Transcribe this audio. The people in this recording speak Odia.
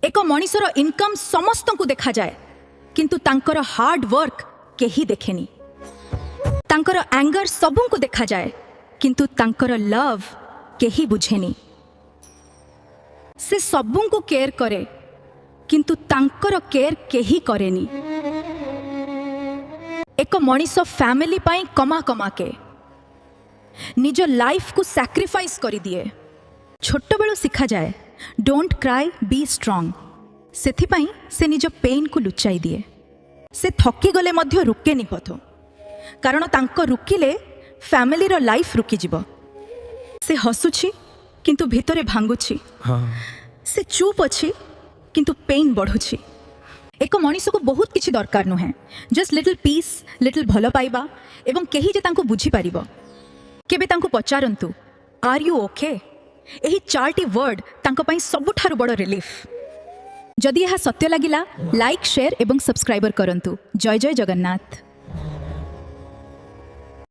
ଏକ ମଣିଷର ଇନକମ୍ ସମସ୍ତଙ୍କୁ ଦେଖାଯାଏ, କିନ୍ତୁ ତାଙ୍କର ହାର୍ଡ ୱାର୍କ କେହି ଦେଖେନି। ତାଙ୍କର ଆଙ୍ଗର ସବୁଙ୍କୁ ଦେଖାଯାଏ, କିନ୍ତୁ ତାଙ୍କର ଲଭ୍ କେହି ବୁଝେନି। ସେ ସବୁଙ୍କୁ କେୟାର କରେ, କିନ୍ତୁ ତାଙ୍କର କେୟାର କେହି କରେନି। ଏକ ମଣିଷ ଫ୍ୟାମିଲି ପାଇଁ କମା କମାକେ ନିଜ ଲାଇଫକୁ ସାକ୍ରିଫାଇସ୍ କରିଦିଏ। ଛୋଟବେଳୁ ଶିଖାଯାଏ, "Don't cry, be strong." ସେଥିପାଇଁ ସେ ନିଜ ପେନ୍କୁ ଲୁଚାଇ ଦିଏ। ସେ ଥକିଗଲେ ମଧ୍ୟ ରୁକେନି ପଥ, କାରଣ ତାଙ୍କ ରୁକିଲେ ଫ୍ୟାମିଲିର ଲାଇଫ୍ ରୁକିଯିବ। ସେ ହସୁଛି, କିନ୍ତୁ ଭିତରେ ଭାଙ୍ଗୁଛି। ସେ ଚୁପ୍ ଅଛି, କିନ୍ତୁ ପେନ୍ ବଢ଼ୁଛି। ଏକ ମଣିଷକୁ ବହୁତ କିଛି ଦରକାର ନୁହେଁ, ଜଷ୍ଟ ଲିଟଲ୍ ପିସ୍, ଲିଟଲ୍ ଭଲ ପାଇବା ଏବଂ କେହି ଯେ ତାଙ୍କୁ ବୁଝିପାରିବ। କେବେ ତାଙ୍କୁ ପଚାରନ୍ତୁ, "Are you okay?" ଏହି ଚାରିଟି ୱାର୍ଡ ତାଙ୍କ ପାଇଁ ସବୁଠାରୁ ବଡ଼ ରିଲିଫ୍। ଯଦି ଏହା ସତ୍ୟ ଲାଗିଲା, ଲାଇକ୍, ସେୟାର ଏବଂ ସବସ୍କ୍ରାଇବର କରନ୍ତୁ। ଜୟ ଜୟ ଜଗନ୍ନାଥ।